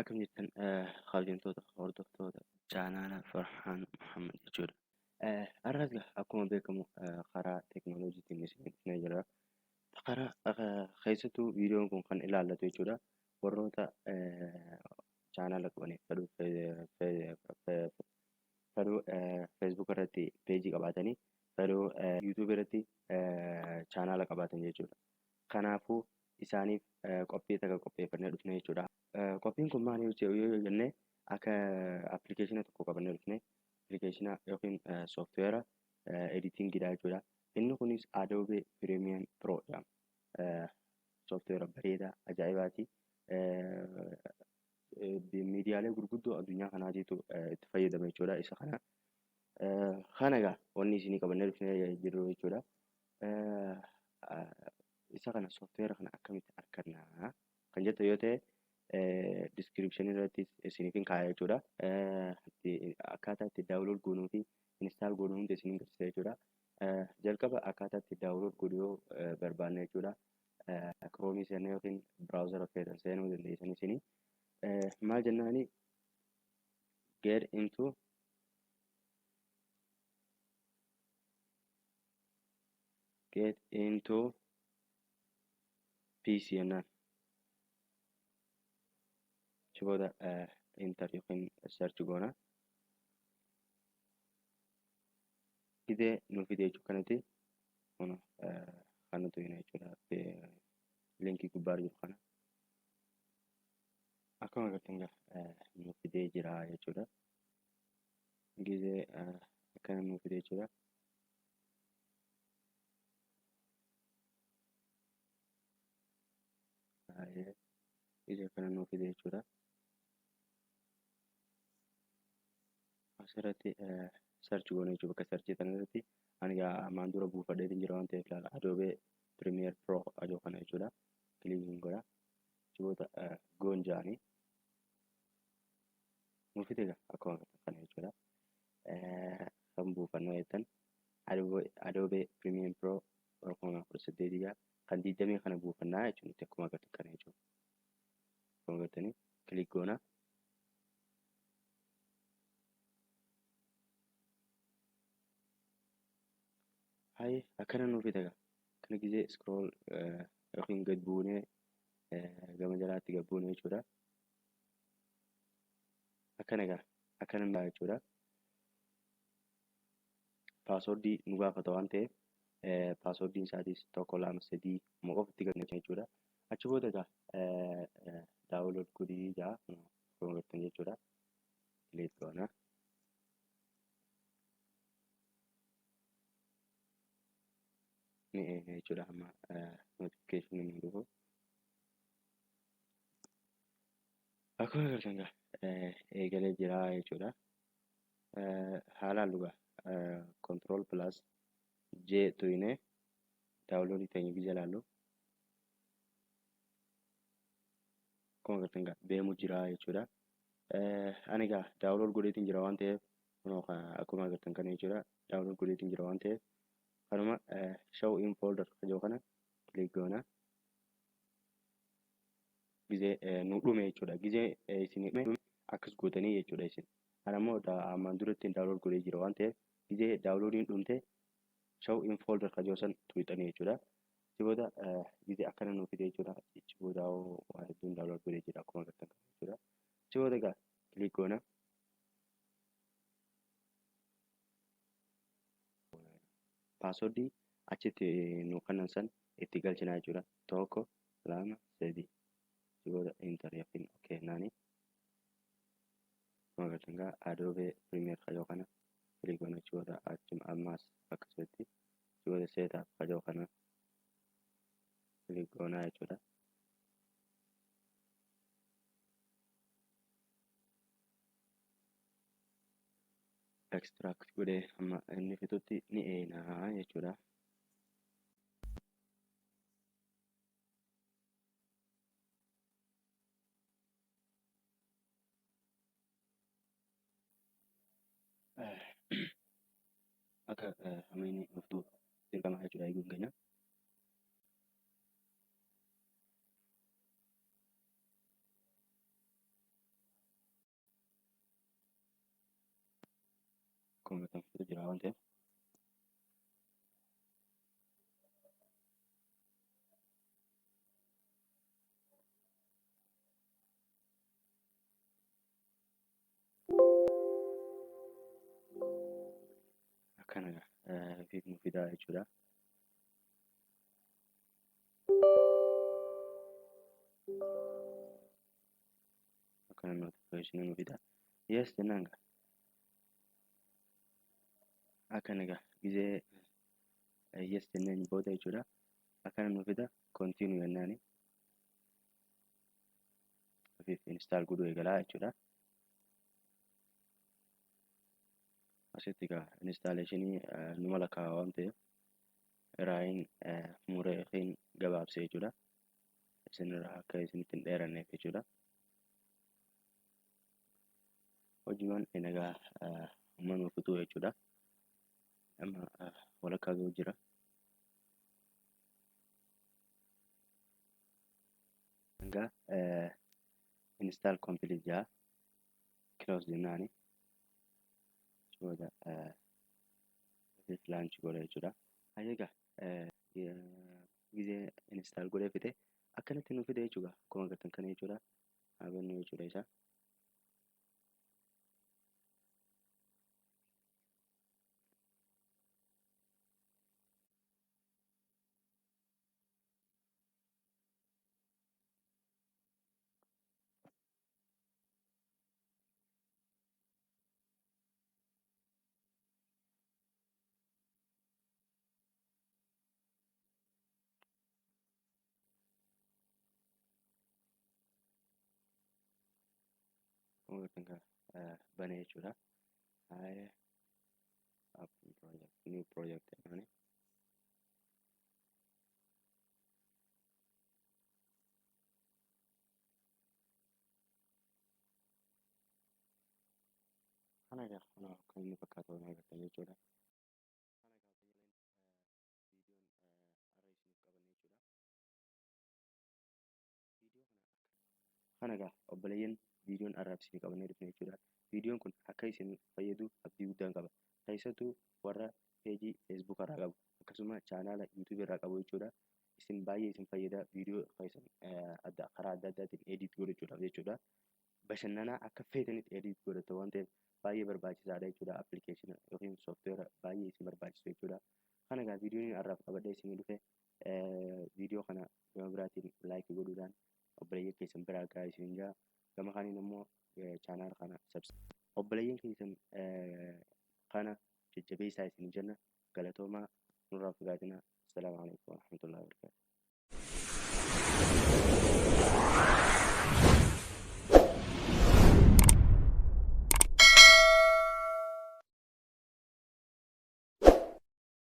Akkam jirtan kabajamtoota hordoftoota chaanaala Farhaan Muhammad jechuudha. Har'as akkuma beekamu karaa teekinooloojiitiin isin dhufnee jira. Karaa keessattuu viidiyoon kun kan ilaallatu jechuudha. Warroota chaanaala qabaniif fedhuu Facebook irratti peejii qabaatanii fedhuu YouTube irratti chaanaala qabaatan jechuudha. Kanaafuu isaaniif qophii takka qopheeffannee dhufne jechuudha. Qophiin kun maali yoo jenne akka appilikeeshina tokko qabannee dhufne appilikeeshina yookiin sooftiweera editingiidha jechuudha. Inni kunis Adobe Premiere Pro jedhama. Sooftiweera bareedaa ajaa'ibaati. Miidiyaalee gurguddoo addunyaa kanaatiitu itti fayyadama jechuudha isa kana. Kana egaa wanni isinii qabannee dhufnee jirru jechuudha. Isa kana sooftiweera kana akkamitti arganna kan jettu yoo ta'e diskiripshinii irratti isiniif kaaya jechuudha. Akkaataa itti daawunlood goonuu fi install goonuu hunda isiniin garsiisa jechuudha. Jalqaba akkaataa itti daawunlood godhuu yoo barbaanne jechuudha. Kiroomii seennee yookiin biraawuzara feetan seenuu dandeessan isinii. Maal jennaani get into get into PC jennaan. Achi booda enter yookiin search goona. Gidee nu fide jechuu kanatti kun kan nuti hina jechuudha. Linkii gubbaa jiru kana. Akkuma agartan nu fidee jira jechuudha. Gizee akkana nu fide jechuudha. Gizee akkana nu fide jechuudha. Asirratti search goona jechuudha. Bakka search kana irratti ani ammaan dura buufadheetiin jira waan ta'eef ilaala. Adobe Premiere Pro ajoo kana jechuudha. Kiliikiin godha. Achi booda goon ja'anii nu fide egaa akkuma agartan kana jechuudha. Kan buufannoo jettan Adobe Premiere Pro bara 2018 egaa kan 20 kana buufannaa jechuudha nuti akkuma agartan kana jechuudha. Akkuma agartanii kilik goona. Hayi akkana nuu fida egaa. Kana gizee scroll yookiin gad buunee gama jalaatti gad buune jechuudha. Akkana egaa akkana nu jechuudha. Paaswordii nu gaafata waan ta'eef paaswordiin isaatis 1 2 3 amma qofatti galchina jechuudha. Achi booda egaa daawunlood godhii jaa akkuma agartan jechuudha. Kilik goona. Ni eegna jechuudha amma notification nu dhufu. Akkuma agartan egaa eegalee jira jechuudha. Haa laallu egaa control plus J tuyne daawunloodii teenya gizee laallu. Akkuma agartan egaa deemu jira jechuudha. Ani egaa daawunlood godheetiin jira waan ta'eef kunoo akkuma agartan kana jechuudha. Daawunlood godheetiin jira waan ta'eef kanuma show in folder kan jedhu kana kilik goona. Gizee nu dhume jechuudha. Gizee isin dhume akkas gootanii jechuudha isin. Ani ammoo ammaan duratti daawunlood godhee jira waan ta'eef gizee daawunloodiin dhumte show in folder kan jedhu san tuqxanii jechuudha. Achi booda gizee akkana nuu fide jechuudha. Achi booda waa hedduun daawunlood godhee jira akkuma agartan kana jechuudha. Achi booda egaa kilik goona. Paaswordii achitti nu kennan san itti galchinaa jechuudha. 1 2 3 achi booda enter yookiin okay jennaani. Akkuma agartan egaa Adobe Premiere kajoo kana kilik goona achi booda achuma ammaas akkasumatti achi booda setup kajoo kana kilik goonaa jechuudha. Extract godhee hamma inni fixutti ni eeynaa jechuudha. Akka hamma inni nuuf fixu dirqama jechuudha eeguun keenya. Akkuma agartan fixu jira waan ta'eef. Akkana fiif nu fidaa jechuudha. Akkana notification nu fida. Yes jennaan gaa. Akkana gaa gizee yes jenneen booda jechuudha. Akkana nu fida, continue jennaani. Ofiif install godhuu eegalaa jechuudha. Asitti egaa installationii numa lakkaa'a waan ta'eef iraayin muree yookiin gabaabsee jechuudha. Isinirraa akka isinitti hin dheeranneef jechuudha. Hojiiwwan egaa uummanuu fixuu jechuudha. Amma walakkaa ga'u jira. Egaa install complete jaa, close jennaani. Booda launch godha jechuudha. Egaa gizee install godhee fixe akkanatti nu fide jechuudha. Akkuma agartan kana jechuudha. Haa bannu jechuudha isa. Akkuma agartan kana banee jechuudha. Haaya, open project, new project jedhani. Kana egaa kun kan inni fakkaatu waan agartan jechuudha. Kana egaa obboleeyyan, viidiyoon har'aaf isinii qabannee dhufne jechuudha. Viidiyoon kun akka isin fayyadu abdii guddaan qaba. Keessattuu warra peejii Facebook irraa qabu, akkasuma chaanaala YouTube irraa qabu jechuudha. Isin baay'ee isin fayyada viidiyoo keessan adda karaa adda addaatiin edit godhachuudhaaf jechuudha. Bashannanaa akka feetanitti edit godhatu waan ta'eef baay'ee barbaachisaadha jechuudha. Appilikeeshina yookiin sooftiweera baay'ee isin barbaachisu jechuudha. Kana egaa viidiyoon har'aaf qabadhee isinii dhufe. Viidiyoo kana gama biraatiin like godhuudhaan obboleeyyan keessan biraa gahaa isin jaa. Gama kaaniin immoo chaanaala kana obboleeyyan keessan kana jajjabeessaa isin jenna. Galatoomaa, nurraa fagaatina. Assalaamu alaikum warahmatullahi wabarakatuh.